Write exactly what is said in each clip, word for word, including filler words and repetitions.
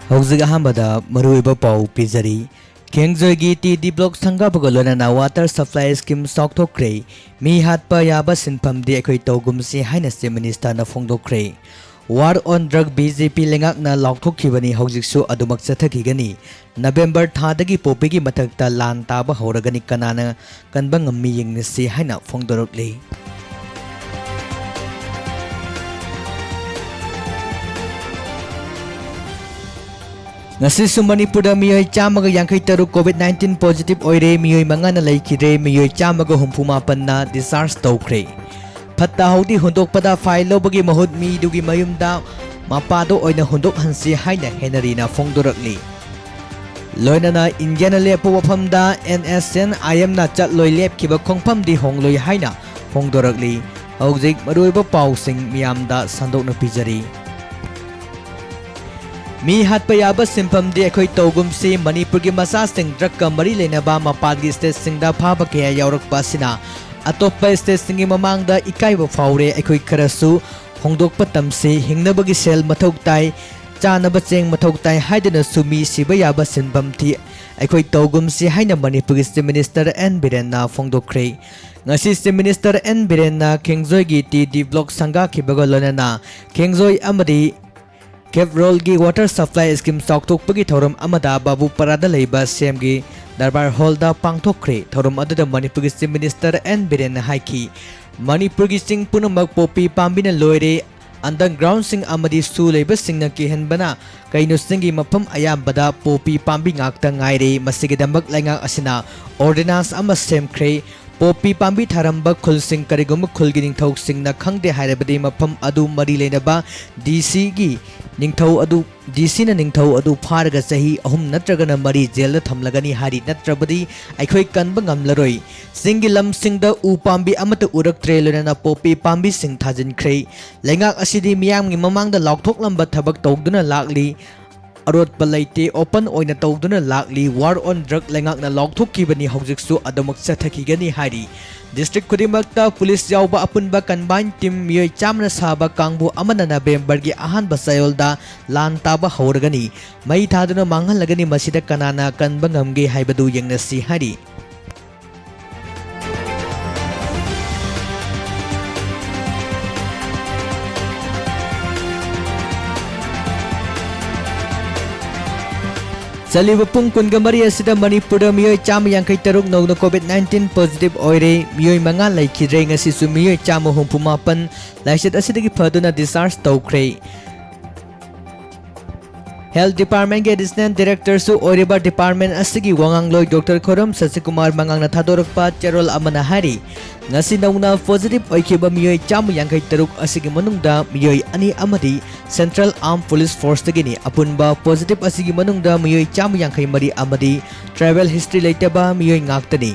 ꯍꯧꯖꯤꯛ ꯑꯍꯥꯟꯕꯗ ꯃꯔꯨꯑꯣꯏꯕ ꯄꯥꯎ ꯄꯤꯖꯔꯤ꯫ ꯈꯦꯡꯖꯣꯏꯒꯤ ꯇꯤ ꯗꯤ ꯕ꯭ꯂꯣꯛ ꯁꯪꯒꯥꯕꯒ ꯂꯣꯏꯅꯅ ꯋꯥꯇꯔ ꯁꯄ꯭ꯂꯥꯏ ꯁ꯭ꯀꯤꯝ ꯆꯥꯎꯊꯣꯛꯈ꯭ꯔꯦ꯫ ꯃꯤ ꯍꯥꯠꯄ ꯌꯥꯕ ꯁꯤꯟꯐꯝꯗꯤ ꯑꯩꯈꯣꯏ ꯇꯧꯒꯨꯝꯁꯤ ꯍꯥꯏꯅ ꯆꯤꯐ ꯃꯤꯅꯤꯁꯇꯔꯅ ꯐꯣꯡꯗꯣꯛꯈ꯭ꯔꯦ꯫ War on drug B J P ꯂꯩꯉꯥꯛꯅ ꯂꯥꯎꯊꯣꯛꯈꯤꯕꯅꯤ, ꯍꯧꯖꯤꯛꯁꯨ ꯑꯗꯨꯃꯛ ꯆꯠꯊꯈꯤꯒꯅꯤ꯫ ꯅꯕꯦꯝꯕꯔ ꯊꯥꯗꯒꯤ ꯄꯣꯄꯤꯒꯤ ꯃꯊꯛꯇ ꯂꯥꯟ ꯇꯥꯕ ꯍꯧꯔꯒꯅꯤ, ꯀꯅꯥꯅ ꯀꯟꯕ ꯉꯝꯃꯤ ꯌꯦꯡꯅꯁꯤ ꯍꯥꯏꯅ ꯐꯣꯡꯗꯣꯔꯛꯂꯤ꯫ ꯉꯁꯤꯁꯨ ꯃꯅꯤꯄꯨꯔꯗ ꯃꯤꯑꯣꯏ ꯆꯥꯝꯃꯒ ꯌꯥꯡꯈꯩ ꯇꯔꯨꯛ COVID nineteen positive ꯑꯣꯏꯔꯦ, ꯃꯤꯑꯣꯏ ꯃꯉꯥꯅ ꯂꯩꯈꯤꯗ꯭ꯔꯦ, ꯃꯤꯑꯣꯏ ꯆꯥꯝꯃꯒ ꯍꯨꯝꯐꯨ ꯃꯥꯄꯟꯅ discharge ꯇꯧꯈ꯭ꯔꯦ꯫ ꯐꯠꯇ ꯍꯥꯎꯗꯤ ꯍꯨꯟꯗꯣꯛꯄꯗ fine ꯂꯧꯕꯒꯤ ꯃꯍꯨꯠ ꯃꯤꯗꯨꯒꯤ ꯃꯌꯨꯝꯗ ꯃꯄꯥꯗ ꯑꯣꯏꯅ ꯍꯨꯟꯗꯣꯛꯍꯟꯁꯤ ꯍꯥꯏꯅ ꯍꯦꯅꯔꯤꯅ ꯐꯣꯡꯗꯣꯔꯛꯂꯤ꯫ ꯂꯣꯏꯅꯅ ꯏꯟꯗꯤꯌꯥꯅ ꯂꯦꯞꯄ ꯋꯥꯐꯝꯗ ꯑꯦꯟ ꯑꯦꯁ ꯑꯦꯟ ꯑꯥꯏ ꯑꯦꯝꯅ ꯆꯠꯂꯣꯏ, ꯂꯦꯞꯈꯤꯕ ꯈꯣꯡꯐꯝꯗꯤ ꯍꯣꯡꯂꯣꯏ ꯍꯥꯏꯅ ꯐꯣꯡꯗꯣꯔꯛꯂꯤ꯫ ꯍꯧꯖꯤꯛ ꯃꯔꯨꯑꯣꯏꯕ ꯄꯥꯎꯁꯤꯡ ꯃꯤꯌꯥꯝꯗ ꯁꯟꯗꯣꯛꯅ ꯄꯤꯖꯔꯤ꯫ ꯃꯤ ꯍꯥꯠꯄ ꯌꯥꯕ ꯁꯤꯟꯐꯝꯗꯤ ꯑꯩꯈꯣꯏ ꯇꯧꯒꯨꯝꯁꯤ꯫ ꯃꯅꯤꯄꯨꯔꯒꯤ ꯃꯆꯥꯁꯤꯡ ꯗ꯭ꯔꯒꯀ ꯃꯔꯤ ꯂꯩꯅꯕ ꯃꯄꯥꯟꯒꯤ ꯁ꯭ꯇꯦꯠꯁꯤꯡꯗ ꯐꯥꯕ ꯀꯌꯥ ꯌꯥꯎꯔꯛꯄ ꯑꯁꯤꯅ ꯑꯇꯣꯞꯄ ꯁ꯭ꯇꯦꯠꯁꯤꯡꯒꯤ ꯃꯃꯥꯡꯗ ꯏꯀꯥꯏꯕ ꯐꯥꯎꯔꯦ꯫ ꯑꯩꯈꯣꯏ ꯈꯔꯁꯨ ꯍꯣꯡꯗꯣꯛꯄ ꯇꯝꯁꯤ꯫ ꯍꯤꯡꯅꯕꯒꯤ ꯁꯦꯜ ꯃꯊꯧ ꯇꯥꯏ, ꯆꯥꯅꯕ ꯆꯦꯡ ꯃꯊꯧ ꯇꯥꯏ ꯍꯥꯏꯗꯨꯅꯁꯨ ꯃꯤ ꯁꯤꯕ ꯌꯥꯕ ꯁꯤꯟꯐꯝ ꯊꯤ ꯑꯩꯈꯣꯏ ꯇꯧꯒꯨꯝꯁꯤ ꯍꯥꯏꯅ ꯃꯅꯤꯄꯨꯔꯒꯤ ꯆꯤꯐ ꯃꯤꯅꯤꯁꯇꯔ ꯑꯦꯟ ꯕꯤꯔꯦꯟꯅ ꯐꯣꯡꯗꯣꯛꯈ꯭ꯔꯦ꯫ ꯉꯁꯤ ꯆꯤꯐ ꯃꯤꯅꯤꯁꯇꯔ ꯑꯦꯟ ꯕꯤꯔꯦꯟꯅ ꯈꯦꯡꯖꯣꯏꯒꯤ ꯇꯤ ꯗꯤ ꯕ꯭ꯂꯣꯛ ꯁꯪꯒꯥꯈꯤꯕꯒ ꯂꯣꯏꯅꯅ ꯈꯦꯡꯖꯣꯏ ꯑꯃꯗꯤ ꯈꯦꯞꯔꯣꯜꯒꯤ ꯋꯥꯇꯔ ꯁꯄ꯭ꯂꯥꯏ ꯁ꯭ꯀꯤꯝ ꯆꯥꯎꯊꯣꯛꯄꯒꯤ ꯊꯧꯔꯝ ꯑꯃꯗ ꯕꯥꯕꯨꯄꯥꯔꯥꯗ ꯂꯩꯕ ꯁꯤ ꯑꯦꯝꯒꯤ ꯗꯔꯕꯥꯔ ꯍꯣꯜꯗ ꯄꯥꯡꯊꯣꯛꯈ꯭ꯔꯦ꯫ ꯊꯧꯔꯝ ꯑꯗꯨꯗ ꯃꯅꯤꯄꯨꯔꯒꯤ ꯆꯤꯐ ꯃꯤꯅꯤꯁꯇꯔ ꯑꯦꯟ ꯕꯤꯔꯦꯟꯅ ꯍꯥꯏꯈꯤ, ꯃꯅꯤꯄꯨꯔꯒꯤ ꯆꯤꯡ ꯄꯨꯝꯅꯃꯛ ꯄꯣꯄꯤ ꯄꯥꯝꯕꯤꯅ ꯂꯣꯏꯔꯦ꯫ ꯑꯟꯗꯔꯒ꯭ꯔꯥꯎꯟꯁꯤꯡ ꯑꯃꯗꯤ ꯁꯨ ꯂꯩꯕꯁꯤꯡꯅ ꯀꯤꯍꯟꯕꯅ ꯀꯩꯅꯣꯁꯤꯡꯒꯤ ꯃꯐꯝ ꯑꯌꯥꯝꯕꯗ ꯄꯣꯄꯤ ꯄꯥꯝꯕꯤ ꯉꯥꯛꯇ ꯉꯥꯏꯔꯦ꯫ ꯃꯁꯤꯒꯤꯗꯃꯛ ꯂꯩꯉꯥꯛ ꯑꯁꯤꯅ ꯑꯣꯔꯗꯤꯅꯥꯟꯁ ꯑꯃ ꯁꯦꯝꯈ꯭ꯔꯦ꯫ ꯄꯣꯄꯤ ꯄꯥꯝꯕꯤ ꯊꯥꯔꯝꯕ ꯈꯨꯜꯁꯤꯡ, ꯀꯔꯤꯒꯨꯝꯕ ꯈꯨꯜꯒꯤ ꯅꯤꯡꯊꯧꯁꯤꯡꯅ ꯈꯪꯗꯦ ꯍꯥꯏꯔꯕꯗꯤ, ꯃꯐꯝ ꯑꯗꯨ ꯃꯔꯤ ꯂꯩꯅꯕ ꯗꯤ ꯁꯤꯒꯤ ꯅꯤꯡꯊꯧ ꯑꯗꯨ, ꯗꯤ ꯁꯤꯅ ꯅꯤꯡꯊꯧ ꯑꯗꯨ ꯐꯥꯔꯒ ꯆꯍꯤ ꯑꯍꯨꯝ ꯅꯠꯇ꯭ꯔꯒꯅ ꯃꯔꯤ ꯖꯦꯜꯗ ꯊꯝꯂꯒꯅꯤ ꯍꯥꯏꯔꯤ, ꯅꯠꯇ꯭ꯔꯕꯗꯤ ꯑꯩꯈꯣꯏ ꯀꯟꯕ ꯉꯝꯂꯔꯣꯏ꯫ ꯆꯤꯡꯒꯤ ꯂꯝꯁꯤꯡꯗ ꯎ ꯄꯥꯝꯕꯤ ꯑꯃꯠꯇ ꯎꯔꯛꯇ꯭ꯔꯦ, ꯂꯣꯏꯅꯅ ꯄꯣꯄꯤ ꯄꯥꯝꯕꯤꯁꯤꯡ ꯊꯥꯖꯤꯟꯈ꯭ꯔꯦ꯫ ꯂꯩꯉꯥꯛ ꯑꯁꯤꯗꯤ ꯃꯤꯌꯥꯝꯒꯤ ꯃꯃꯥꯡꯗ ꯂꯥꯎꯊꯣꯛꯂꯝꯕ ꯊꯕꯛ ꯇꯧꯗꯨꯅ ꯂꯥꯛꯂꯤ꯫ ꯑꯔꯣꯠꯄ ꯂꯩꯇꯦ, open ꯑꯣꯏꯅ ꯇꯧꯗꯨꯅ ꯂꯥꯛꯂꯤ꯫ War on drug ꯂꯩꯉꯥꯛꯅ ꯂꯥꯎꯊꯣꯛꯈꯤꯕꯅꯤ, ꯍꯧꯖꯤꯛꯁꯨ ꯑꯗꯨꯃꯛ ꯆꯠꯊꯈꯤꯒꯅꯤ ꯍꯥꯏꯔꯤ꯫ District ꯈꯨꯗꯤꯡꯃꯛꯇ police ꯌꯥꯎꯕ ꯑꯄꯨꯟꯕ combined team ꯃꯤꯑꯣꯏ ꯆꯥꯝꯃꯅ ꯁꯥꯕ ꯀꯥꯡꯕꯨ ꯑꯃꯅ ꯅꯕꯦꯝꯕꯔꯒꯤ ꯑꯍꯥꯟꯕ ꯆꯌꯣꯜꯗ ꯂꯥꯟ ꯇꯥꯕ ꯍꯧꯔꯒꯅꯤ꯫ ꯃꯩ ꯊꯥꯗꯨꯅ ꯃꯥꯡꯍꯜꯂꯒꯅꯤ, ꯃꯁꯤꯗ ꯀꯅꯥꯅ ꯀꯟꯕ ꯉꯝꯒꯦ ꯍꯥꯏꯕꯗꯨ ꯌꯦꯡꯅꯁꯤ ꯍꯥꯏꯔꯤ꯫ ꯆꯠꯂꯤꯕ ꯄꯨꯡ ꯀꯨꯟꯒ ꯃꯔꯤ ꯑꯁꯤꯗ ꯃꯅꯤꯄꯨꯔꯗ ꯃꯤꯑꯣꯏ ꯆꯥꯝꯃ ꯌꯥꯡꯈꯩ ꯇꯔꯨꯛ ꯅꯧꯅ COVID nineteen positive ꯑꯣꯏꯔꯦ꯫ ꯃꯤꯑꯣꯏ ꯃꯉꯥ ꯂꯩꯈꯤꯗ꯭ꯔꯦ꯫ ꯉꯁꯤꯁꯨ ꯃꯤꯑꯣꯏ ꯆꯥꯝꯃ ꯍꯨꯝꯐꯨ ꯃꯥꯄꯟ ꯂꯥꯏꯆꯠ ꯑꯁꯤꯗꯒꯤ ꯐꯗꯨꯅ discharge ꯇꯧꯈ꯭ꯔꯦ꯫ Health Department ꯀꯤ Additional Director ꯁꯨ ꯑꯣꯏꯔꯤꯕ department ꯑꯁꯤꯒꯤ ꯋꯥꯉꯥꯡꯂꯣꯏ Doctor ꯈꯣꯏꯔꯝ ꯁꯁꯤꯀꯨꯃꯥꯔ ꯃꯉꯥꯡꯅ ꯊꯥꯗꯣꯔꯛꯄ ꯆꯦꯔꯣꯜ ꯑꯃꯅ ꯍꯥꯏꯔꯤ, ꯉꯁꯤ ꯅꯧꯅ positive ꯑꯣꯏꯈꯤꯕ ꯃꯤꯑꯣꯏ ꯆꯥꯝꯃ ꯌꯥꯡꯈꯩ ꯇꯔꯨꯛ ꯑꯁꯤꯒꯤ ꯃꯅꯨꯡꯗ ꯃꯤꯑꯣꯏ ꯑꯅꯤ ꯑꯃꯗꯤ Central Armed Police Force ꯇꯒꯤꯅꯤ꯫ ꯑꯄꯨꯟꯕ positive ꯑꯁꯤꯒꯤ ꯃꯅꯨꯡꯗ ꯃꯤꯑꯣꯏ ꯆꯥꯝꯃ ꯌꯥꯡꯈꯩ ꯃꯔꯤ ꯑꯃꯗꯤ travel history ꯂꯩꯇꯕ ꯃꯤꯑꯣꯏ ꯉꯥꯛꯇꯅꯤ꯫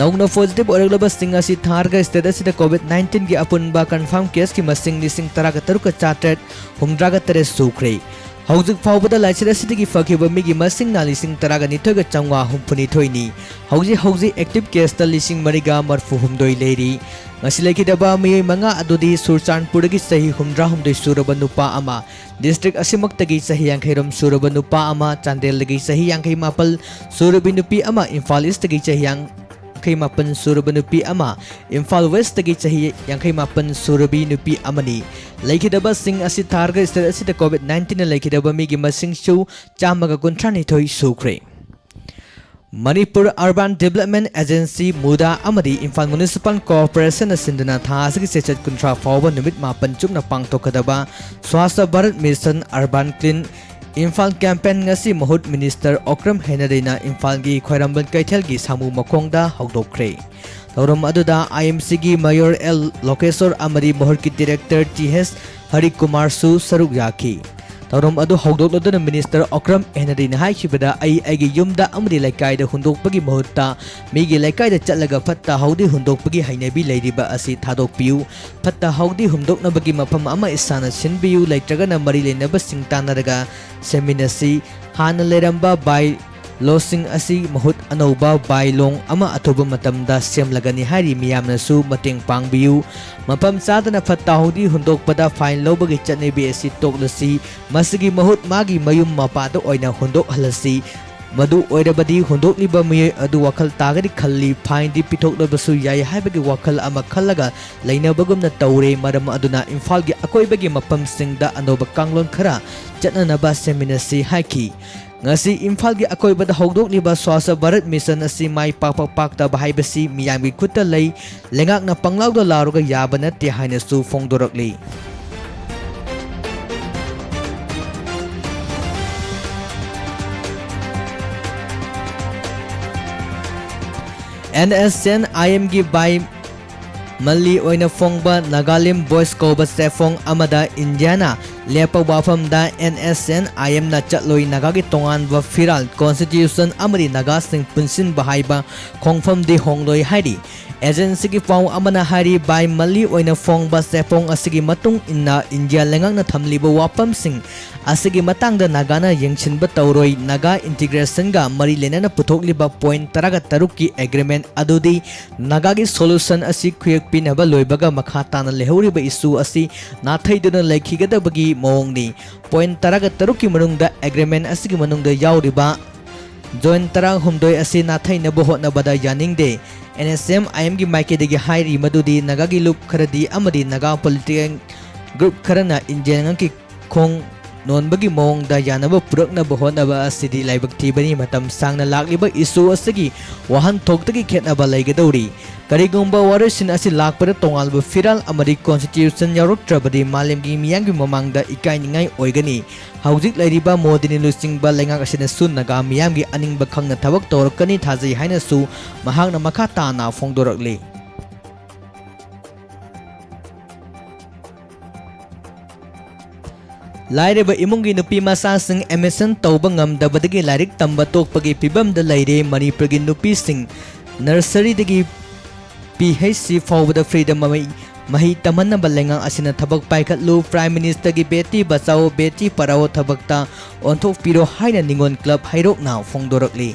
ꯅꯧꯅ positive ꯑꯣꯏꯔꯛꯂꯕꯁꯤꯡ ꯑꯁꯤ ꯊꯥꯔꯒ state ꯑꯁꯤꯗ COVID nineteen ꯒꯤ ꯑꯄꯨꯟꯕ confirm case ꯀꯤ ꯃꯁꯤꯡ ꯂꯤꯁꯤꯡ ꯇꯔꯥꯒ ꯇꯔꯨꯛꯀ ꯆꯥꯇ꯭ꯔꯦꯠ ꯍꯨꯝꯗ꯭ꯔꯥꯒ ꯇꯔꯦꯠ ꯁꯨꯈ꯭ꯔꯦ꯫ ꯍꯧꯖꯤꯛ ꯐꯥꯎꯕꯗ ꯂꯥꯏꯆꯠ ꯑꯁꯤꯗꯒꯤ ꯐꯈꯤꯕ ꯃꯤꯒꯤ ꯃꯁꯤꯡꯅ ꯂꯤꯁꯤꯡ ꯇꯔꯥꯒ ꯅꯤꯊꯣꯏꯒ ꯆꯥꯝꯃꯉꯥ ꯍꯨꯝꯐꯨꯅꯤꯊꯣꯏꯅꯤ꯫ ꯍꯧꯖꯤꯛ ꯍꯧꯖꯤꯛ active case ꯇ ꯂꯤꯁꯤꯡ ꯃꯔꯤꯒ ꯃꯔꯤꯐꯨ ꯍꯨꯝꯗꯣꯏ ꯂꯩꯔꯤ꯫ ꯉꯁꯤ ꯂꯩꯈꯤꯗꯕ ꯃꯤꯑꯣꯏ ꯃꯉꯥ ꯑꯗꯨꯗꯤ ꯆꯨꯔꯆꯥꯟꯄꯨꯔꯗꯒꯤ ꯆꯍꯤ ꯍꯨꯝꯗ꯭ꯔꯥ ꯍꯨꯝꯗꯣꯏ ꯁꯨꯔꯕ ꯅꯨꯄꯥ ꯑꯃ, district ꯑꯁꯤꯃꯛꯇꯒꯤ ꯆꯍꯤ ꯌꯥꯡꯈꯩꯔꯣꯝ ꯁꯨꯔꯕ ꯅꯨꯄꯥ ꯑꯃ, ꯆꯥꯟꯗꯦꯜꯗꯒꯤ ꯆꯍꯤ ꯌꯥꯡꯈꯩ ꯃꯥꯄꯜ ꯁꯨꯔꯕꯤ ꯅꯨꯄꯤ ꯑꯃ, ꯏꯝꯐꯥꯜ East ꯇꯒꯤ ꯆꯍꯤ ꯌꯥꯡꯈꯩ ꯃꯥꯄꯜ ꯁꯨꯔꯕ ꯅꯨꯄꯤ ꯑꯃ, ꯏꯝꯐꯥꯜ West ꯇꯒꯤ ꯆꯍꯤ ꯌꯥꯡꯈꯩ ꯃꯥꯄꯜ ꯁꯨꯔꯕꯤ ꯅꯨꯄꯤ ꯑꯃꯅꯤ꯫ ꯂꯩꯈꯤꯗꯕꯁꯤꯡ ꯑꯁꯤ ꯊꯥꯔꯒ state ꯑꯁꯤꯗ COVID nineteen ꯅ ꯂꯩꯈꯤꯗꯕ ꯃꯤꯒꯤ ꯃꯁꯤꯡꯁꯨ ꯆꯥꯝꯃꯒ ꯀꯨꯟꯊ꯭ꯔꯥꯅꯤꯊꯣꯏ ꯁꯨꯈ꯭ꯔꯦ꯫ Manipur Urban Development Agency, MUDA, ꯑꯃꯗꯤ ꯏꯝꯐꯥꯜ Municipal Corporation ꯅ ꯁꯤꯟꯗꯨꯅ ꯊꯥ ꯑꯁꯤꯒꯤ ꯆꯩꯆꯠ ꯀꯨꯟꯊ꯭ꯔꯥ ꯐꯥꯎꯕ ꯅꯨꯃꯤꯠ ꯃꯥꯄꯟ ꯆꯨꯞꯅ ꯄꯥꯡꯊꯣꯛꯀꯗꯕ Swachh Bharat Mission, Urban Clean Imphal campaign ꯉꯁꯤ ꯃꯍꯨꯠ Minister ꯑꯣꯀ꯭ꯔꯝ ꯍꯦꯅꯔꯤꯅ ꯏꯝꯐꯥꯜꯒꯤ ꯈ꯭ꯋꯥꯏꯔꯝꯕꯟ ꯀꯩꯊꯦꯜꯒꯤ ꯁꯥꯃꯨ ꯃꯈꯣꯡꯗ ꯍꯧꯗꯣꯛꯈ꯭ꯔꯦ꯫ ꯊꯧꯔꯝ ꯑꯗꯨꯗ I M C ꯒꯤ Mayor L ꯂꯣꯀꯦꯁꯣꯔ ꯑꯃꯗꯤ ꯃꯍꯨꯠꯀꯤ Director ꯇꯤ ꯑꯦꯁ ꯍꯔꯤꯀꯨꯃꯥꯔꯁꯨ ꯁꯔꯨꯛ ꯌꯥꯈꯤ꯫ ꯊꯧꯔꯝ ꯑꯗꯨ ꯍꯧꯗꯣꯛꯂꯗꯨꯅ ꯃꯤꯅꯤꯁꯇꯔ ꯑꯣꯀ꯭ꯔꯝ ꯑꯦꯍꯅꯗꯤꯅ ꯍꯥꯏꯈꯤꯕꯗ, "ꯑꯩ ꯑꯩꯒꯤ ꯌꯨꯝꯗ ꯑꯃꯗꯤ ꯂꯩꯀꯥꯏꯗ ꯍꯨꯟꯗꯣꯛꯄꯒꯤ ꯃꯍꯨꯠꯇ ꯃꯤꯒꯤ ꯂꯩꯀꯥꯏꯗ ꯆꯠꯂꯒ ꯐꯠꯇ ꯍꯥꯎꯗꯤ ꯍꯨꯟꯗꯣꯛꯄꯒꯤ ꯍꯩꯅꯕꯤ ꯂꯩꯔꯤꯕ ꯑꯁꯤ ꯊꯥꯗꯣꯛꯄꯤꯌꯨ꯫ ꯐꯠꯇ ꯍꯥꯎꯗꯤ ꯍꯨꯟꯗꯣꯛꯅꯕꯒꯤ ꯃꯐꯝ ꯑꯃ ꯏꯁꯥꯅ ꯁꯤꯟꯕꯤꯌꯨ꯫ ꯂꯩꯇ꯭ꯔꯒꯅ ꯃꯔꯤ ꯂꯩꯅꯕꯁꯤꯡ ꯇꯥꯟꯅꯔꯒ ꯁꯦꯝꯃꯤꯟꯅꯁꯤ꯫ ꯍꯥꯟꯅ ꯂꯩꯔꯝꯕ ꯕꯥꯏ ꯂꯣꯁꯤꯡ ꯑꯁꯤ ꯃꯍꯨꯠ ꯑꯅꯧꯕ ꯕꯥꯏ ꯂꯣꯡ ꯑꯃ ꯑꯊꯨꯕ ꯃꯇꯝꯗ ꯁꯦꯝꯂꯒꯅꯤ" ꯍꯥꯏꯔꯤ꯫ ꯃꯤꯌꯥꯝꯅꯁꯨ ꯃꯇꯦꯡ ꯄꯥꯡꯕꯤꯌꯨ꯫ ꯃꯐꯝ ꯆꯥꯗꯅ ꯐꯠꯇ ꯍꯥꯎꯗꯤ ꯍꯨꯟꯗꯣꯛꯄꯗ ꯐꯥꯏꯟ ꯂꯧꯕꯒꯤ ꯆꯠꯅꯕꯤ ꯑꯁꯤ ꯇꯣꯛꯂꯁꯤ꯫ ꯃꯁꯤꯒꯤ ꯃꯍꯨꯠ ꯃꯥꯒꯤ ꯃꯌꯨꯝ ꯃꯄꯥꯗ ꯑꯣꯏꯅ ꯍꯨꯟꯗꯣꯛꯍꯜꯂꯁꯤ꯫ ꯃꯗꯨ ꯑꯣꯏꯔꯕꯗꯤ ꯍꯨꯟꯗꯣꯛꯂꯤꯕ ꯃꯤꯑꯣꯏ ꯑꯗꯨ ꯋꯥꯈꯜ ꯇꯥꯒꯅꯤ ꯈꯜꯂꯤ꯫ ꯐꯥꯏꯟꯗꯤ ꯄꯤꯊꯣꯛꯂꯕꯁꯨ ꯌꯥꯏ ꯍꯥꯏꯕꯒꯤ ꯋꯥꯈꯜ ꯑꯃ ꯈꯜꯂꯒ ꯂꯩꯅꯕꯒꯨꯝꯅ ꯇꯧꯔꯦ꯫ ꯃꯔꯝ ꯑꯗꯨꯅ ꯏꯝꯐꯥꯜꯒꯤ ꯑꯀꯣꯏꯕꯒꯤ ꯃꯐꯝꯁꯤꯡꯗ ꯑꯅꯧꯕ ꯀꯥꯡꯂꯣꯟ ꯈꯔ ꯆꯠꯅꯅꯕ ꯁꯦꯝꯃꯤꯟꯅꯁꯤ ꯍꯥꯏꯈꯤ꯫ ꯉꯁꯤ ꯏꯝꯐꯥꯜꯒꯤ ꯑꯀꯣꯏꯕꯗ ꯍꯧꯗꯣꯛꯂꯤꯕ ꯁ꯭ꯋꯥꯁ ꯚꯥꯔꯠ ꯃꯤꯁꯟ ꯑꯁꯤ ꯃꯥꯏ ꯄꯥꯛꯄ ꯄꯥꯛꯇꯕ ꯍꯥꯏꯕꯁꯤ ꯃꯤꯌꯥꯝꯒꯤ ꯈꯨꯠꯇ ꯂꯩ꯫ ꯂꯩꯉꯥꯛꯅ ꯄꯪꯂꯥꯎꯗ ꯂꯥꯎꯔꯒ ꯌꯥꯕ ꯅꯠꯇꯦ ꯍꯥꯏꯅꯁꯨ ꯐꯣꯡꯗꯣꯔꯛꯂꯤ꯫ NSCN-IMꯒꯤ ꯕꯥꯏ ꯃꯜꯂꯤ ꯑꯣꯏꯅ ꯐꯣꯡꯕ ꯅꯥꯒꯥꯂꯦꯟ ꯚꯣꯏꯁ ꯀꯧꯕ ꯆꯦꯐꯣꯡ ꯑꯃꯗ ꯏꯟꯗꯤꯌꯥꯅ ꯂꯦꯞꯄ ꯋꯥꯐꯝꯗ NSCN-IMꯅ ꯆꯠꯂꯣꯏ꯫ ꯅꯥꯒꯥꯒꯤ ꯇꯣꯉꯥꯟꯕ ꯐꯤꯔꯥꯜ, ꯀꯣꯟꯁꯇꯤꯇ꯭ꯌꯨꯁꯟ ꯑꯃꯗꯤ ꯅꯥꯒꯥꯁꯤꯡ ꯄꯨꯟꯁꯤꯟꯕ ꯍꯥꯏꯕ ꯈꯣꯡꯐꯝꯗꯤ ꯍꯣꯡꯂꯣꯏ ꯍꯥꯏꯔꯤ꯫ ꯑꯦꯖꯦꯟꯁꯤꯒꯤ ꯄꯥꯎ ꯑꯃꯅ ꯍꯥꯏꯔꯤ, ꯕꯥꯏ ꯃꯜꯂꯤ ꯑꯣꯏꯅ ꯐꯣꯡꯕ ꯆꯦꯐꯣꯡ ꯑꯁꯤꯒꯤ ꯃꯇꯨꯡ ꯏꯟꯅ ꯏꯟꯗꯤꯌꯥ ꯂꯩꯉꯥꯛꯅ ꯊꯝꯂꯤꯕ ꯋꯥꯐꯝꯁꯤꯡ ꯑꯁꯤꯒꯤ ꯃꯇꯥꯡꯗ ꯅꯥꯒꯥꯅ ꯌꯦꯡꯁꯤꯟꯕ ꯇꯧꯔꯣꯏ꯫ ꯅꯥꯒꯥ ꯏꯟꯇꯤꯒ꯭ꯔꯦꯁꯟꯒ ꯃꯔꯤ ꯂꯩꯅꯅ ꯄꯨꯊꯣꯛꯂꯤꯕ ꯄꯣꯏꯟꯠ ꯇꯔꯥꯒ ꯇꯔꯨꯛꯀꯤ ꯑꯦꯒ꯭ꯔꯤꯃꯦꯟꯠ ꯑꯗꯨꯗꯤ ꯅꯥꯒꯥꯒꯤ ꯁꯣꯂꯨꯁꯟ ꯑꯁꯤ ꯈꯨꯌꯦꯛ ꯄꯤꯅꯕ ꯂꯣꯏꯕꯒ ꯃꯈꯥ ꯇꯥꯅ ꯂꯩꯍꯧꯔꯤꯕ ꯏꯁꯨ ꯑꯁꯤ ꯅꯥꯊꯩꯗꯨꯅ ꯂꯩꯈꯤꯒꯗꯕꯒꯤ ꯃꯑꯣꯡꯅꯤ꯫ ꯄꯣꯏꯟꯠ ꯇꯔꯥꯒ ꯇꯔꯨꯛꯀꯤ ꯃꯅꯨꯡꯗ ꯑꯦꯒ꯭ꯔꯤꯃꯦꯟꯠ ꯑꯁꯤꯒꯤ ꯃꯅꯨꯡꯗ ꯌꯥꯎꯔꯤꯕ ꯖꯣꯏꯟꯠ ꯇꯔꯥꯍꯨꯝꯗꯣꯏ ꯑꯁꯤ ꯅꯥꯊꯩꯅꯕ ꯍꯣꯠꯅꯕꯗ ꯌꯥꯅꯤꯡꯗꯦ꯫ NSCN-IMꯒꯤ ꯃꯥꯏꯀꯩꯗꯒꯤ ꯍꯥꯏꯔꯤ ꯃꯗꯨꯗꯤ ꯅꯥꯒꯥꯒꯤ ꯂꯨꯞ ꯈꯔꯗꯤ ꯑꯃꯗꯤ ꯅꯥꯒꯥ ꯄꯣꯂꯤꯇꯤꯀꯦꯜ ꯒ꯭ꯔꯨꯞ ꯈꯔꯅ ꯏꯟꯗꯤꯌꯥ ꯂꯩꯉꯥꯛꯀꯤ ꯈꯣꯡ ꯅꯣꯟꯕꯒꯤ ꯃꯑꯣꯡꯗ ꯌꯥꯅꯕ ꯄꯨꯔꯛꯅꯕ ꯍꯣꯠꯅꯕ ꯑꯁꯤꯗꯤ ꯂꯥꯏꯕꯛ ꯊꯤꯕꯅꯤ꯫ ꯃꯇꯝ ꯁꯥꯡꯅ ꯂꯥꯛꯂꯤꯕ ꯏꯁꯨ ꯑꯁꯤꯒꯤ ꯋꯥꯍꯟꯊꯣꯛꯇꯒꯤ ꯈꯦꯠꯅꯕ ꯂꯩꯒꯗꯧꯔꯤ꯫ ꯀꯔꯤꯒꯨꯝꯕ ꯋꯥꯔꯣꯏꯁꯤꯟ ꯑꯁꯤ ꯂꯥꯛꯄꯗ ꯇꯣꯉꯥꯟꯕ ꯐꯤꯔꯥꯜ ꯑꯃꯗꯤ ꯀꯣꯟꯁꯇꯤꯇ꯭ꯌꯨꯁꯟ ꯌꯥꯎꯔꯛꯇ꯭ꯔꯕꯗꯤ ꯃꯥꯂꯦꯝꯒꯤ ꯃꯤꯌꯥꯝꯒꯤ ꯃꯃꯥꯡꯗ ꯏꯀꯥꯏꯅꯤꯡꯉꯥꯏ ꯑꯣꯏꯒꯅꯤ꯫ ꯍꯧꯖꯤꯛ ꯂꯩꯔꯤꯕ ꯃꯣꯗꯤꯅ ꯂꯨꯆꯤꯡꯕ ꯂꯩꯉꯥꯛ ꯑꯁꯤꯅꯁꯨ ꯅꯥꯒꯥ ꯃꯤꯌꯥꯝꯒꯤ ꯑꯅꯤꯡꯕ ꯈꯪꯅ ꯊꯕꯛ ꯇꯧꯔꯛꯀꯅꯤ ꯊꯥꯖꯩ ꯍꯥꯏꯅꯁꯨ ꯃꯍꯥꯛꯅ ꯃꯈꯥ ꯇꯥꯅ ꯐꯣꯡꯗꯣꯔꯛꯂꯤ꯫ ꯂꯥꯏꯔꯕ ꯏꯃꯨꯡꯒꯤ ꯅꯨꯄꯤ ꯃꯆꯥꯁꯤꯡ admission ꯇꯧꯕ ꯉꯝꯗꯕꯗꯒꯤ ꯂꯥꯏꯔꯤꯛ ꯇꯝꯕ ꯇꯣꯛꯄꯒꯤ ꯐꯤꯕꯝꯗ ꯂꯩꯔꯦ ꯃꯅꯤꯄꯨꯔꯒꯤ ꯅꯨꯄꯤꯁꯤꯡ꯫ Nurseryꯗꯒꯤ P H C ꯐꯥꯎꯕꯗ freeꯗ ꯃꯍꯩ, ꯃꯍꯩ ꯇꯝꯍꯟꯅꯕ ꯂꯩꯉꯥꯛ ꯑꯁꯤꯅ ꯊꯕꯛ ꯄꯥꯏꯈꯠꯂꯨ, Prime Ministerꯒꯤ Beti Bachao Beti Padhao ꯊꯕꯛꯇ ꯑꯣꯟꯊꯣꯛꯄꯤꯔꯣ ꯍꯥꯏꯅ ꯅꯤꯉꯣꯜ club ꯍꯩꯔꯣꯛꯅ ꯐꯣꯡꯗꯣꯔꯛꯂꯤ꯫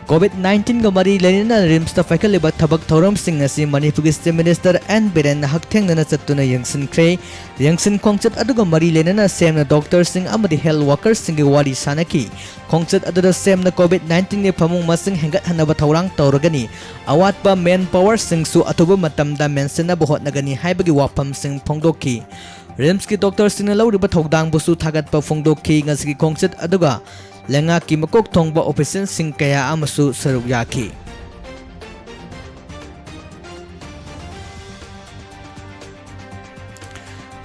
COVID nineteenꯒ ꯃꯔꯤ ꯂꯩꯅꯅ RIMSꯇ ꯄꯥꯏꯈꯠꯂꯤꯕ ꯊꯕꯛ ꯊꯧꯔꯝꯁꯤꯡ ꯑꯁꯤ ꯃꯅꯤꯄꯨꯔꯒꯤ Chief Minister N ꯕꯤꯔꯦꯟꯅ ꯍꯛꯊꯦꯡꯅꯅ ꯆꯠꯇꯨꯅ ꯌꯦꯡꯁꯤꯟꯈ꯭ꯔꯦ꯫ ꯌꯦꯡꯁꯤꯟ ꯈꯣꯡꯆꯠ ꯑꯗꯨꯒ ꯃꯔꯤ ꯂꯩꯅꯅ CEMꯅ doctorꯁꯤꯡ ꯑꯃꯗꯤ health workerꯁꯤꯡꯒꯤ ꯋꯥꯔꯤ ꯁꯥꯅꯈꯤ꯫ ꯈꯣꯡꯆꯠ ꯑꯗꯨꯗ CEMꯅ COVID nineteenꯒꯤ ꯐꯃꯨꯡ ꯃꯁꯤꯡ ꯍꯦꯟꯒꯠꯍꯟꯅꯕ ꯊꯧꯔꯥꯡ ꯇꯧꯔꯒꯅꯤ, ꯑꯋꯥꯠꯄ manpowerꯁꯤꯡꯁꯨ ꯑꯊꯨꯕ ꯃꯇꯝꯗ ꯃꯦꯟꯁꯤꯟꯅꯕ ꯍꯣꯠꯅꯒꯅꯤ ꯍꯥꯏꯕꯒꯤ ꯋꯥꯐꯝꯁꯤꯡ ꯐꯣꯡꯗꯣꯛꯈꯤ꯫ RIMSꯀꯤ doctorꯁꯤꯡꯅ ꯂꯧꯔꯤꯕ ꯊꯧꯗꯥꯡꯕꯨꯁꯨ ꯊꯥꯒꯠꯄ ꯐꯣꯡꯗꯣꯛꯈꯤ꯫ ꯉꯁꯤꯒꯤ ꯈꯣꯡꯆꯠ ꯑꯗꯨꯒ ꯂꯩꯉꯥꯛꯀꯤ ꯃꯀꯣꯛ ꯊꯣꯡꯕ officialꯁꯤꯡ ꯀꯌꯥ ꯑꯃꯁꯨ ꯁꯔꯨꯛ ꯌꯥꯈꯤ꯫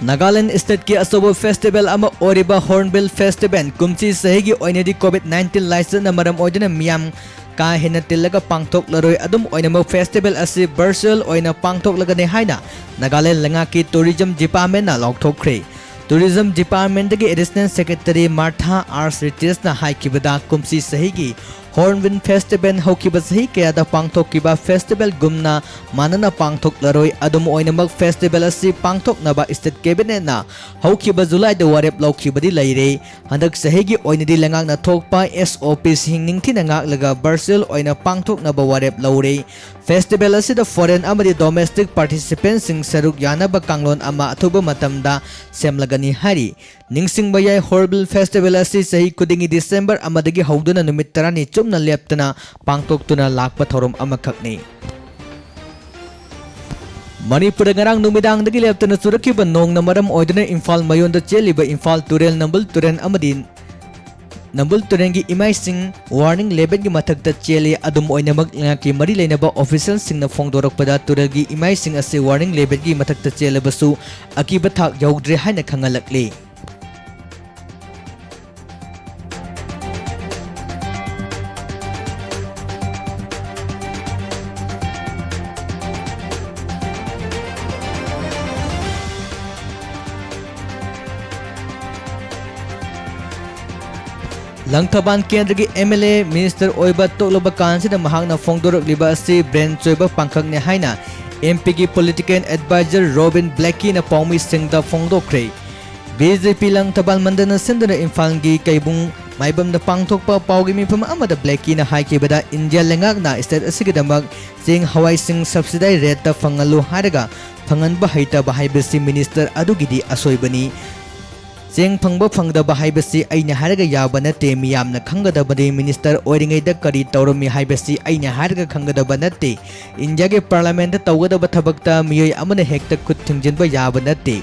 ꯅꯥꯒꯥꯂꯦꯟ stateꯀꯤ ꯑꯆꯧꯕ festival ꯑꯃ ꯑꯣꯏꯔꯤꯕ Hornbill Festival ꯀꯨꯝꯁꯤ ꯆꯍꯤꯒꯤ ꯑꯣꯏꯅꯗꯤ COVID nineteen ꯂꯥꯏꯆꯠꯅ ꯃꯔꯝ ꯑꯣꯏꯗꯨꯅ ꯃꯤꯌꯥꯝ ꯀꯥ ꯍꯦꯟꯅ ꯇꯤꯜꯂꯒ ꯄꯥꯡꯊꯣꯛꯂꯔꯣꯏ꯫ ꯑꯗꯨꯝ ꯑꯣꯏꯅꯃꯛ, festival ꯑꯁꯤ virtual ꯑꯣꯏꯅ ꯄꯥꯡꯊꯣꯛꯂꯒꯅꯤ ꯍꯥꯏꯅ ꯅꯥꯒꯥꯂꯦꯟ ꯂꯩꯉꯥꯛꯀꯤ Tourism Departmentꯅ ꯂꯥꯎꯊꯣꯛꯈ꯭ꯔꯦ꯫ Tourism Departmentꯗꯒꯤ Additional Secretary Martha R ꯁ꯭ꯔꯤꯇꯤꯁꯅ ꯍꯥꯏꯈꯤꯕꯗ, ꯀꯨꯝꯁꯤ ꯆꯍꯤꯒꯤ Hornbill Festival ꯍꯧꯈꯤꯕ ꯆꯍꯤ ꯀꯌꯥꯗ ꯄꯥꯡꯊꯣꯛꯈꯤꯕ festivalꯒꯨꯝꯅ ꯃꯥꯟꯅꯅ ꯄꯥꯡꯊꯣꯛꯂꯔꯣꯏ꯫ ꯑꯗꯨꯝ ꯑꯣꯏꯅꯃꯛ, festival ꯑꯁꯤ ꯄꯥꯡꯊꯣꯛꯅꯕ state cabinetꯅ ꯍꯧꯈꯤꯕ Julyꯗ ꯋꯥꯔꯦꯞ ꯂꯧꯈꯤꯕꯗꯤ ꯂꯩꯔꯦ꯫ ꯍꯟꯗꯛ ꯆꯍꯤꯒꯤ ꯑꯣꯏꯅꯗꯤ ꯂꯩꯉꯥꯛꯅ ꯊꯣꯛꯄ SOPꯁꯤꯡ ꯅꯤꯡꯊꯤꯅ ꯉꯥꯛꯂꯒ virtual ꯑꯣꯏꯅ ꯄꯥꯡꯊꯣꯛꯅꯕ ꯋꯥꯔꯦꯞ ꯂꯧꯔꯦ꯫ Festival ꯑꯁꯤꯗ foreign ꯑꯃꯗꯤ domestic participantꯁꯤꯡ ꯁꯔꯨꯛ ꯌꯥꯅꯕ ꯀꯥꯡꯂꯣꯟ ꯑꯃ ꯑꯊꯨꯕ ꯃꯇꯝꯗ ꯁꯦꯝꯂꯒꯅꯤ ꯍꯥꯏꯔꯤ꯫ ꯅꯤꯡꯁꯤꯡꯕ ꯌꯥꯏ, Hornbill Festival ꯑꯁꯤ ꯆꯍꯤ ꯈꯨꯗꯤꯡꯒꯤ December ꯑꯃꯗꯒꯤ ꯍꯧꯗꯨꯅ ꯅꯨꯃꯤꯠ ꯇꯔꯥꯅꯤ ꯆꯨꯞꯅ ꯂꯦꯞꯇꯅ ꯄꯥꯡꯊꯣꯛꯇꯨꯅ ꯂꯥꯛꯄ ꯊꯧꯔꯝ ꯑꯃꯈꯛꯅꯤ꯫ ꯃꯅꯤꯄꯨꯔꯗ ꯉꯔꯥꯡ ꯅꯨꯃꯤꯗꯥꯡꯗꯒꯤ ꯂꯦꯞꯇꯅ ꯆꯨꯔꯛꯈꯤꯕ ꯅꯣꯡꯅ ꯃꯔꯝ ꯑꯣꯏꯗꯨꯅ ꯏꯝꯐꯥꯜ ꯃꯌꯣꯟꯗ ꯆꯦꯜꯂꯤꯕ ꯏꯝꯐꯥꯜ ꯇꯨꯔꯦꯜ, ꯅꯝꯕꯨꯜ ꯇꯨꯔꯦꯜ ꯑꯃꯗꯤ ꯅꯝꯕꯨꯜ ꯇꯨꯔꯦꯜꯒꯤ ꯏꯃꯥꯏꯁꯤꯡ warning levelꯒꯤ ꯃꯊꯛꯇ ꯆꯦꯜꯂꯤ꯫ ꯑꯗꯨꯝ ꯑꯣꯏꯅꯃꯛ, ꯂꯩꯉꯥꯛꯀꯤ ꯃꯔꯤ ꯂꯩꯅꯕ officialꯁꯤꯡꯅ ꯐꯣꯡꯗꯣꯔꯛꯄꯗ, ꯇꯨꯔꯦꯜꯒꯤ ꯏꯃꯥꯏꯁꯤꯡ ꯑꯁꯤ warning levelꯒꯤ ꯃꯊꯛꯇ ꯆꯦꯜꯂꯕꯁꯨ ꯑꯀꯤꯕ ꯊꯥꯛ ꯌꯧꯗ꯭ꯔꯦ ꯍꯥꯏꯅ ꯈꯪꯍꯜꯂꯛꯂꯤ꯫ ꯂꯪꯊꯕꯥꯜ ꯀꯦꯟꯗ꯭ꯔꯒꯤ ꯑꯦꯝ ꯑꯦꯜ ꯑꯦ ꯃꯤꯅꯤꯁꯇꯔ ꯑꯣꯏꯕ ꯇꯣꯛꯂꯕ ꯀꯥꯟꯁꯤꯗ ꯃꯍꯥꯛꯅ ꯐꯣꯡꯗꯣꯔꯛꯂꯤꯕ ꯑꯁꯤ ꯕ꯭ꯔꯦꯟ ꯆꯣꯏꯕ ꯄꯥꯡꯈꯛꯅꯤ ꯍꯥꯏꯅ ꯑꯦꯝ ꯄꯤꯒꯤ ꯄꯣꯂꯤꯇꯤꯀꯦꯜ ꯑꯦꯗꯚꯥꯏꯖꯔ ꯔꯣꯕꯤꯟ ꯕ꯭ꯂꯦꯀꯤꯅ ꯄꯥꯎꯃꯤꯁꯤꯡꯗ ꯐꯣꯡꯗꯣꯛꯈ꯭ꯔꯦ꯫ ꯕꯤ ꯖꯦ ꯄꯤ ꯂꯪꯊꯕꯥꯜ ꯃꯟꯗꯜꯅ ꯁꯤꯟꯗꯨꯅ ꯏꯝꯐꯥꯜꯒꯤ ꯀꯩꯕꯨꯡ ꯃꯥꯏꯕꯝꯗ ꯄꯥꯡꯊꯣꯛꯄ ꯄꯥꯎꯒꯤ ꯃꯤꯐꯝ ꯑꯃꯗ ꯕ꯭ꯂꯦꯀꯤꯅ ꯍꯥꯏꯈꯤꯕꯗ, ꯏꯟꯗꯤꯌꯥ ꯂꯩꯉꯥꯛꯅ ꯁ꯭ꯇꯦꯠ ꯑꯁꯤꯒꯤꯗꯃꯛ ꯆꯦꯡ ꯍꯋꯥꯏꯁꯤꯡ ꯁꯕꯁꯤꯗꯥꯏ ꯔꯦꯠꯇ ꯐꯪꯍꯜꯂꯨ ꯍꯥꯏꯔꯒ ꯐꯪꯍꯟꯕ ꯍꯩꯇꯕ ꯍꯥꯏꯕꯁꯤ ꯃꯤꯅꯤꯁꯇꯔ ꯑꯗꯨꯒꯤꯗꯤ ꯑꯁꯣꯏꯕꯅꯤ꯫ ꯆꯦꯡ ꯐꯪꯕ ꯐꯪꯗꯕ ꯍꯥꯏꯕꯁꯤ ꯑꯩꯅ ꯍꯥꯏꯔꯒ ꯌꯥꯕ ꯅꯠꯇꯦ, ꯃꯤꯌꯥꯝꯅ ꯈꯪꯒꯗꯕꯅꯤ꯫ ꯃꯤꯅꯤꯁꯇꯔ ꯑꯣꯏꯔꯤꯉꯩꯗ ꯀꯔꯤ ꯇꯧꯔꯝꯃꯤ ꯍꯥꯏꯕꯁꯤ ꯑꯩꯅ ꯍꯥꯏꯔꯒ ꯈꯪꯒꯗꯕ ꯅꯠꯇꯦ꯫ ꯏꯟꯗꯤꯌꯥꯒꯤ ꯄꯥꯔꯂꯥꯃꯦꯟꯠꯇ ꯇꯧꯒꯗꯕ ꯊꯕꯛꯇ ꯃꯤꯑꯣꯏ ꯑꯃꯅ ꯍꯦꯛꯇ ꯈꯨꯠ ꯊꯤꯡꯖꯤꯟꯕ ꯌꯥꯕ ꯅꯠꯇꯦ꯫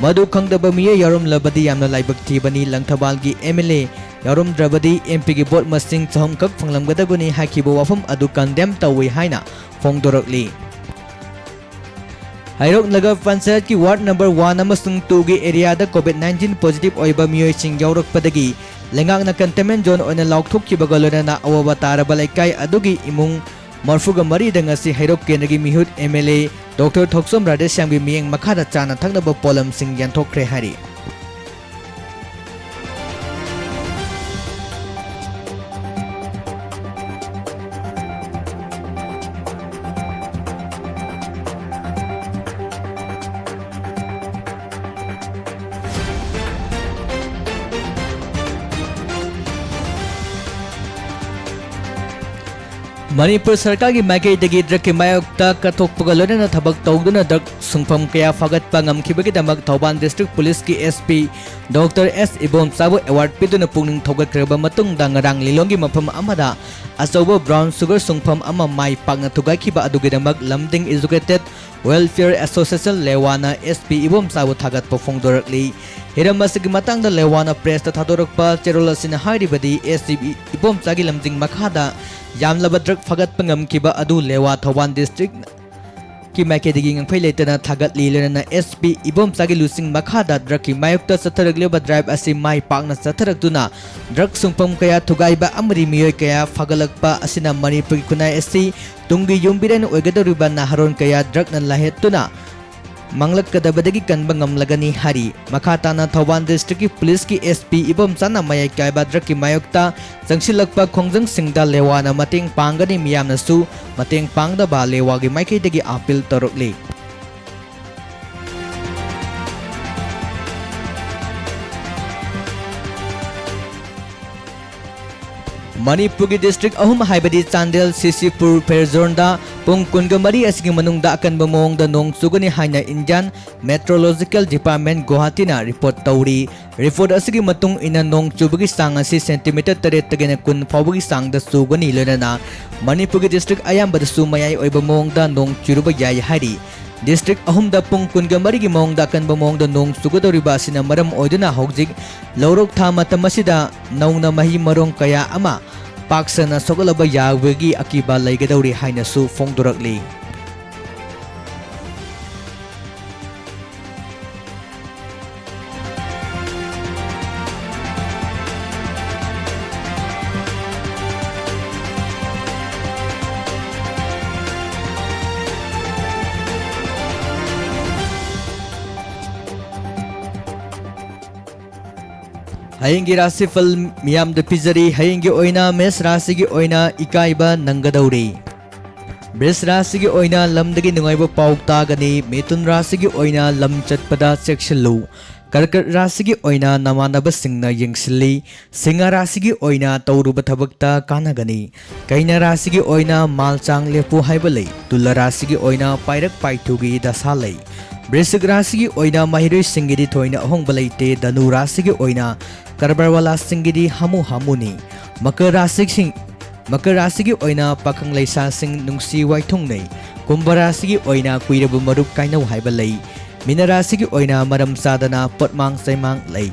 ꯃꯗꯨ ꯈꯪꯗꯕ ꯃꯤꯑꯣꯏ ꯌꯥꯎꯔꯝꯂꯕꯗꯤ ꯌꯥꯝꯅ ꯂꯥꯏꯕꯛ ꯊꯤꯕꯅꯤ꯫ ꯂꯪꯊꯕꯥꯜꯒꯤ ꯑꯦꯝ ꯑꯦꯜ ꯑꯦ ꯌꯥꯎꯔꯝꯗ꯭ꯔꯕꯗꯤ ꯑꯦꯝ ꯄꯤꯒꯤ ꯚꯣꯠ ꯃꯁꯤꯡ ꯆꯍꯨꯝꯈꯛ ꯐꯪꯂꯝꯒꯗꯕꯅꯤ ꯍꯥꯏꯈꯤꯕ ꯋꯥꯐꯝ ꯑꯗꯨ ꯀꯟꯗꯦꯝ ꯇꯧꯏ ꯍꯥꯏꯅ ꯐꯣꯡꯗꯣꯔꯛꯂꯤ꯫ ꯍꯩꯔꯣꯛ ꯅꯒꯔ ꯄꯟꯆꯥꯌꯠꯀꯤ ꯋꯥꯔꯗ ꯅꯝꯕꯔ ꯋꯥꯟ ꯑꯃꯁꯨꯡ ꯇꯨꯒꯤ ꯑꯦꯔꯤꯌꯥꯗ ꯀꯣꯚꯤꯗ ꯅꯥꯏꯟꯇꯤꯟ ꯄꯣꯖꯤꯇꯤꯚ ꯑꯣꯏꯕ ꯃꯤꯑꯣꯏꯁꯤꯡ ꯌꯥꯎꯔꯛꯄꯗꯒꯤ ꯂꯩꯉꯥꯛꯅ ꯀꯟꯇꯦꯟꯃꯦꯟ ꯖꯣꯟ ꯑꯣꯏꯅ ꯂꯥꯎꯊꯣꯛꯈꯤꯕꯒ ꯂꯣꯏꯅꯅ ꯑꯋꯥꯕ ꯇꯥꯔꯕ ꯂꯩꯀꯥꯏ ꯑꯗꯨꯒꯤ ꯏꯃꯨꯡ ꯃꯔꯤꯐꯨꯒ ꯃꯔꯤꯗ ꯉꯁꯤ ꯍꯩꯔꯣꯛ ꯀꯦꯟꯗ꯭ꯔꯒꯤ ꯃꯤꯍꯨꯠ ꯑꯦꯝ ꯑꯦꯜ ꯑꯦ ꯗꯣꯛꯇꯔ ꯊꯣꯛꯆꯣꯝ ꯔꯥꯙꯦꯁ꯭ꯌꯥꯝꯒꯤ ꯃꯤꯠꯌꯦꯡ ꯃꯈꯥꯗ ꯆꯥꯅ ꯊꯛꯅꯕ ꯄꯣꯠꯂꯝꯁꯤꯡ ꯌꯦꯟꯊꯣꯛꯈ꯭ꯔꯦ ꯍꯥꯏꯔꯤ꯫ ꯃꯅꯤꯄꯨꯔ ꯁꯔꯀꯥꯔꯒꯤ ꯃꯥꯏꯀꯩꯗꯒꯤ ꯗ꯭ꯔꯒꯀꯤ ꯃꯥꯌꯣꯛꯇ ꯀꯠꯊꯣꯛꯄꯒ ꯂꯣꯏꯅꯅ ꯊꯕꯛ ꯇꯧꯗꯨꯅ ꯗ꯭ꯔꯒ ꯁꯨꯡꯐꯝ ꯀꯌꯥ ꯐꯒꯠꯄ ꯉꯝꯈꯤꯕꯒꯤꯗꯃꯛ ꯊꯧꯕꯥꯜ ꯗꯤꯁꯇ꯭ꯔꯤꯛ ꯄꯨꯂꯤꯁꯀꯤ ꯑꯦꯁ ꯄꯤ ꯗꯣꯛꯇꯔ ꯑꯦꯁ ꯏꯕꯣꯝꯆꯥꯕꯨ ꯑꯦꯋꯥꯔꯗ ꯄꯤꯗꯨꯅ ꯄꯨꯛꯅꯤꯡ ꯊꯧꯒꯠꯈ꯭ꯔꯕ ꯃꯇꯨꯡꯗ ꯉꯔꯥꯡ ꯂꯤꯂꯣꯡꯒꯤ ꯃꯐꯝ ꯑꯃꯗ ꯑꯆꯧꯕ ꯕ꯭ꯔꯥꯎꯟ ꯁꯨꯒꯔ ꯁꯨꯡꯐꯝ ꯑꯃ ꯃꯥꯏ ꯄꯥꯛꯅ ꯊꯨꯒꯥꯏꯈꯤꯕ ꯑꯗꯨꯒꯤꯗꯃꯛ ꯂꯝꯗꯤꯡ educated welfare association ꯂꯦꯋꯥꯅ S P ꯏꯕꯣꯝꯆꯥꯕꯨ ꯊꯥꯒꯠꯄ ꯐꯣꯡꯗꯣꯔꯛꯂꯤ꯫ ꯍꯤꯔꯝ ꯑꯁꯤꯒꯤ ꯃꯇꯥꯡꯗ ꯂꯦꯋꯥꯅ ꯄ꯭ꯔꯦꯁꯇ ꯊꯥꯗꯣꯔꯛꯄ ꯆꯦꯔꯣꯜ ꯑꯁꯤꯅ ꯍꯥꯏꯔꯤꯕꯗꯤ, ꯑꯦꯁ ꯄꯤ ꯏꯕꯣꯝꯆꯥꯒꯤ ꯂꯝꯖꯤꯡ ꯃꯈꯥꯗ ꯌꯥꯝꯂꯕ ꯗ꯭ꯔꯒ ꯐꯥꯒꯠꯄ ꯉꯝꯈꯤꯕ ꯑꯗꯨ ꯂꯦꯋꯥ ꯊꯧꯕꯥꯜ ꯗꯤꯁꯇ꯭ꯔꯤꯛ ꯀꯤ ꯃꯥꯏꯀꯩꯗꯒꯤ ꯉꯝꯈꯩ ꯂꯩꯇꯅ ꯊꯥꯒꯠꯂꯤ꯫ ꯂꯣꯏꯅꯅ ꯑꯦꯁ ꯄꯤ ꯏꯕꯣꯝꯆꯥꯒꯤ ꯂꯨꯆꯤꯡ ꯃꯈꯥꯗ ꯗ꯭ꯔꯒꯀꯤ ꯃꯥꯌꯣꯛꯇ ꯆꯠꯊꯔꯛꯂꯤꯕ ꯗ꯭ꯔꯥꯏꯚ ꯑꯁꯤ ꯃꯥꯏ ꯄꯥꯛꯅ ꯆꯠꯊꯔꯛꯇꯨꯅ ꯗ꯭ꯔꯒ ꯁꯨꯡꯐꯝ ꯀꯌꯥ ꯊꯨꯒꯥꯏꯕ ꯑꯃꯗꯤ ꯃꯤꯑꯣꯏ ꯀꯌꯥ ꯐꯒꯠꯂꯛꯄ ꯑꯁꯤꯅ ꯃꯅꯤꯄꯨꯔꯒꯤ ꯈꯨꯟꯅꯥꯏ ꯑꯁꯤ ꯇꯨꯡꯒꯤ ꯌꯨꯝꯕꯤꯔꯦꯟ ꯑꯣꯏꯒꯗꯧꯔꯤꯕ ꯅꯍꯥꯔꯣꯜ ꯀꯌꯥ ꯗ꯭ꯔꯒꯅ ꯂꯥꯏꯍꯠꯇꯨꯅ ꯃꯥꯡꯂꯛꯀꯗꯕꯗꯒꯤ ꯀꯟꯕ ꯉꯝꯂꯒꯅꯤ ꯍꯥꯏꯔꯤ꯫ ꯃꯈꯥ ꯇꯥꯅ ꯊꯧꯕꯥꯜ district ꯀꯤ police ꯀꯤ S P ꯏꯕꯣꯝꯆꯥꯅ ꯃꯌꯥꯏ ꯀꯥꯏꯕ drug ꯀꯤ ꯃꯥꯌꯣꯛꯇ ꯆꯪꯁꯤꯜꯂꯛꯄ ꯈꯣꯡꯖꯪꯁꯤꯡꯗ ꯂꯦꯋꯥꯅ ꯃꯇꯦꯡ ꯄꯥꯡꯒꯅꯤ, ꯃꯤꯌꯥꯝꯅꯁꯨ ꯃꯇꯦꯡ ꯄꯥꯡꯅꯕ ꯂꯦꯋꯥꯒꯤ ꯃꯥꯏꯀꯩꯗꯒꯤ appeal ꯇꯧꯔꯛꯂꯤ꯫ ꯃꯅꯤꯄꯨꯔꯒꯤ district ꯑꯍꯨꯝ ꯍꯥꯏꯕꯗꯤ ꯆꯥꯟꯗꯦꯜ, ꯁꯤꯁꯤꯄꯨꯔ, ꯐꯦꯔꯖꯣꯟꯗ ꯄꯨꯡ ꯀꯨꯟꯒ ꯃꯔꯤ ꯑꯁꯤꯒꯤ ꯃꯅꯨꯡꯗ ꯑꯀꯟꯕ ꯃꯑꯣꯡꯗ ꯅꯣꯡ ꯆꯨꯒꯅꯤ ꯍꯥꯏꯅ Indian Meteorological Department ꯒꯨꯋꯥꯍꯥꯇꯤꯅ report ꯇꯧꯔꯤ꯫ Report ꯑꯁꯤꯒꯤ ꯃꯇꯨꯡ ꯏꯟꯅ ꯅꯣꯡ ꯆꯨꯕꯒꯤ ꯆꯥꯡ ꯑꯁꯤ centimeter ꯇꯔꯦꯠꯇꯒꯤꯅ ꯀꯨꯟ ꯐꯥꯎꯕꯒꯤ ꯆꯥꯡꯗ ꯆꯨꯒꯅꯤ, ꯂꯣꯏꯅꯅ ꯃꯅꯤꯄꯨꯔꯒꯤ district ꯑꯌꯥꯝꯕꯗꯁꯨ ꯃꯌꯥꯏ ꯑꯣꯏꯕ ꯃꯑꯣꯡꯗ ꯅꯣꯡ ꯆꯨꯔꯨꯕ ꯌꯥꯏ ꯍꯥꯏꯔꯤ꯫ District ꯑꯍꯨꯝꯗ ꯄꯨꯡ ꯀꯨꯟꯒ ꯃꯔꯤꯒꯤ ꯃꯑꯣꯡꯗ ꯑꯀꯟꯕ ꯃꯑꯣꯡꯗ ꯅꯣꯡ ꯆꯨꯒꯗꯧꯔꯤꯕ ꯑꯁꯤꯅ ꯃꯔꯝ ꯑꯣꯏꯗꯨꯅ ꯍꯧꯖꯤꯛ ꯂꯧꯔꯣꯛ ꯊꯥ ꯃꯇꯝ ꯑꯁꯤꯗ ꯅꯧꯅ ꯃꯍꯩ ꯃꯔꯣꯡ ꯀꯌꯥ ꯑꯃ ꯄꯥꯛ ꯁꯟꯅ ꯁꯣꯛꯍꯜꯂꯕ ꯌꯥꯕꯒꯤ ꯑꯀꯤꯕ ꯂꯩꯒꯗꯧꯔꯤ ꯍꯥꯏꯅꯁꯨ ꯐꯣꯡꯗꯣꯔꯛꯂꯤ꯫ ꯍꯌꯦꯡꯒꯤ ꯔꯥꯁꯤꯐꯜ ꯃꯤꯌꯥꯝꯗ ꯄꯤꯖꯔꯤ꯫ ꯍꯌꯦꯡꯒꯤ ꯑꯣꯏꯅ ꯃꯦꯁ ꯔꯥꯁꯤꯒꯤ ꯑꯣꯏꯅ ꯏꯀꯥꯏꯕ ꯅꯪꯒꯗꯧꯔꯤ꯫ ꯕ꯭ꯔꯤꯖ ꯔꯥꯁꯤꯒꯤ ꯑꯣꯏꯅ ꯂꯝꯗꯒꯤ ꯅꯨꯡꯉꯥꯏꯕ ꯄꯥꯎ ꯇꯥꯒꯅꯤ꯫ ꯃꯤꯊꯨꯟ ꯔꯥꯁꯤꯒꯤ ꯑꯣꯏꯅ ꯂꯝ ꯆꯠꯄꯗ ꯆꯦꯛꯁꯤꯜꯂꯨ꯫ ꯀꯔꯀꯠ ꯔꯥꯁꯤꯒꯤ ꯑꯣꯏꯅ ꯅꯃꯥꯟꯅꯕꯁꯤꯡꯅ ꯌꯦꯡꯁꯤꯜꯂꯤ꯫ ꯁꯤꯡꯍ ꯔꯥꯁꯤꯒꯤ ꯑꯣꯏꯅ ꯇꯧꯔꯨꯕ ꯊꯕꯛꯇ ꯀꯥꯟꯅꯒꯅꯤ꯫ ꯀꯩꯅ ꯔꯥꯁꯤꯒꯤ ꯑꯣꯏꯅ ꯃꯥꯜ ꯆꯥꯡ ꯂꯦꯞꯄꯨ ꯍꯥꯏꯕ ꯂꯩ꯫ ꯇꯨꯂꯥ ꯔꯥꯁꯤꯒꯤ ꯑꯣꯏꯅ ꯄꯥꯏꯔꯛ ꯄꯥꯏꯊꯨꯒꯤ ꯗꯁꯥ ꯂꯩ꯫ ꯕ꯭ꯔꯤꯁꯤꯛ ꯔꯥꯁꯤꯒꯤ ꯑꯣꯏꯅ ꯃꯍꯩꯔꯣꯏꯁꯤꯡꯒꯤꯗꯤ ꯊꯣꯏꯅ ꯑꯍꯣꯡꯕ ꯂꯩꯇꯦ꯫ ꯙꯅꯨ ꯔꯥꯁꯤꯒꯤ ꯑꯣꯏꯅ ꯀꯔꯕꯥꯔꯋꯥꯂꯥꯁꯤꯡꯒꯤꯗꯤ ꯍꯥꯃꯨ ꯍꯥꯃꯨꯅꯤ꯫ ꯃꯀꯔ ꯔꯥꯁꯤꯁꯤꯡ, ꯃꯀꯔ ꯔꯥꯁꯤꯒꯤ ꯑꯣꯏꯅ ꯄꯥꯈꯪ ꯂꯩꯁꯥꯁꯤꯡ ꯅꯨꯡꯁꯤ ꯋꯥꯏꯊꯨꯡꯅꯩ꯫ ꯀꯨꯝꯚ ꯔꯥꯁꯤꯒꯤ ꯑꯣꯏꯅ ꯀꯨꯏꯔꯕ ꯃꯔꯨꯞ ꯀꯥꯏꯅꯧ ꯍꯥꯏꯕ ꯂꯩ꯫ ꯃꯤꯅ ꯔꯥꯁꯤꯒꯤ ꯑꯣꯏꯅ ꯃꯔꯝ ꯆꯥꯗꯅ ꯄꯣꯠꯃꯥꯡ ꯆꯩꯃꯥꯡ ꯂꯩ꯫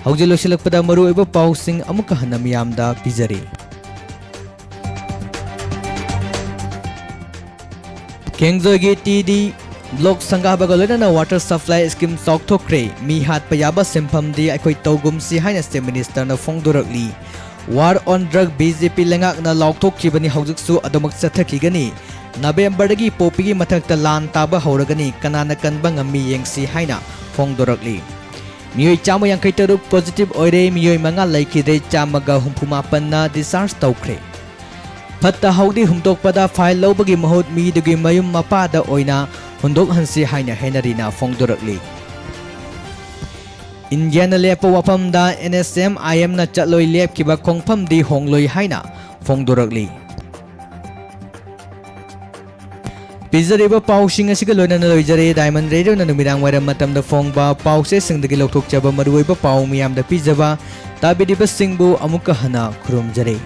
ꯍꯧꯖꯤꯛ ꯂꯣꯏꯁꯤꯜꯂꯛꯄꯗ ꯃꯔꯨꯑꯣꯏꯕ ꯄꯥꯎꯁꯤꯡ ꯑꯃꯨꯛꯀ ꯍꯟꯅ ꯃꯤꯌꯥꯝꯗ ꯄꯤꯖꯔꯤ꯫ ꯈꯦꯡꯖꯣꯏꯒꯤ T D block ꯁꯪꯒꯥꯕꯒ ꯂꯣꯏꯅꯅ water supply scheme ꯆꯥꯎꯊꯣꯛꯈ꯭ꯔꯦ꯫ ꯃꯤ ꯍꯥꯠꯄ ꯌꯥꯕ ꯁꯦꯟꯐꯝꯗꯤ ꯑꯩꯈꯣꯏ ꯇꯧꯒꯨꯝꯁꯤ ꯍꯥꯏꯅ State Minister ꯅ ꯐꯣꯡꯗꯣꯔꯛꯂꯤ꯫ War on drug B J P ꯂꯩꯉꯥꯛꯅ ꯂꯥꯎꯊꯣꯛꯈꯤꯕꯅꯤ, ꯍꯧꯖꯤꯛꯁꯨ ꯑꯗꯨꯃꯛ ꯆꯠꯊꯈꯤꯒꯅꯤ꯫ ꯅꯕꯦꯝꯕꯔꯗꯒꯤ ꯄꯣꯄꯤꯒꯤ ꯃꯊꯛꯇ ꯂꯥꯟ ꯇꯥꯕ ꯍꯧꯔꯒꯅꯤ, ꯀꯅꯥꯅ ꯀꯟꯕ ꯉꯝꯃꯤ ꯌꯦꯡꯁꯤ ꯍꯥꯏꯅ ꯐꯣꯡꯗꯣꯔꯛꯂꯤ꯫ ꯃꯤꯑꯣꯏ ꯆꯥꯝꯃ ꯌꯥꯡꯈꯩ ꯇꯔꯨꯛ positive ꯑꯣꯏꯔꯦ, ꯃꯤꯑꯣꯏ ꯃꯉꯥ ꯂꯩꯈꯤꯗ꯭ꯔꯦ, ꯆꯥꯝꯃꯒ ꯍꯨꯝꯐꯨ ꯃꯥꯄꯟꯅ discharge ꯇꯧꯈ꯭ꯔꯦ꯫ ꯐꯠꯇ ꯍꯥꯎꯗꯤ ꯍꯨꯟꯗꯣꯛꯄꯗ fine ꯂꯧꯕꯒꯤ ꯃꯍꯨꯠ ꯃꯤꯗꯨꯒꯤ ꯃꯌꯨꯝ ꯃꯄꯥꯗ ꯑꯣꯏꯅ ꯍꯨꯟꯗꯣꯛꯍꯟꯁꯤ ꯍꯥꯏꯅ ꯍꯦꯅꯔꯤꯅ ꯐꯣꯡꯗꯣꯔꯛꯂꯤ꯫ ꯏꯟꯗꯤꯌꯥꯅ ꯂꯦꯞꯄ ꯋꯥꯐꯝꯗ NSCN-IMꯅ ꯆꯠꯂꯣꯏ ꯂꯦꯞꯈꯤꯕ ꯈꯣꯡꯐꯝꯗꯤ ꯍꯣꯡꯂꯣꯏ ꯍꯥꯏꯅ ꯐꯣꯡꯗꯣꯔꯛꯂꯤ꯫ ꯄꯤꯖꯔꯤꯕ ꯄꯥꯎꯁꯤꯡ ꯑꯁꯤꯒ ꯂꯣꯏꯅꯅ ꯂꯣꯏꯖꯔꯦ꯫ Diamond Radioꯅ ꯅꯨꯃꯤꯗꯥꯡ ꯋꯥꯏꯔꯝ ꯃꯇꯝꯗ ꯐꯣꯡꯕ ꯄꯥꯎꯆꯦꯁꯤꯡꯗꯒꯤ ꯂꯧꯊꯣꯛꯆꯕ ꯃꯔꯨꯑꯣꯏꯕ ꯄꯥꯎ ꯃꯤꯌꯥꯝꯗ ꯄꯤꯖꯕ꯫ ꯇꯥꯕꯤꯔꯤꯕꯁꯤꯡꯕꯨ ꯑꯃꯨꯛꯀ ꯍꯟꯅ ꯈꯨꯔꯨꯝꯖꯔꯤ꯫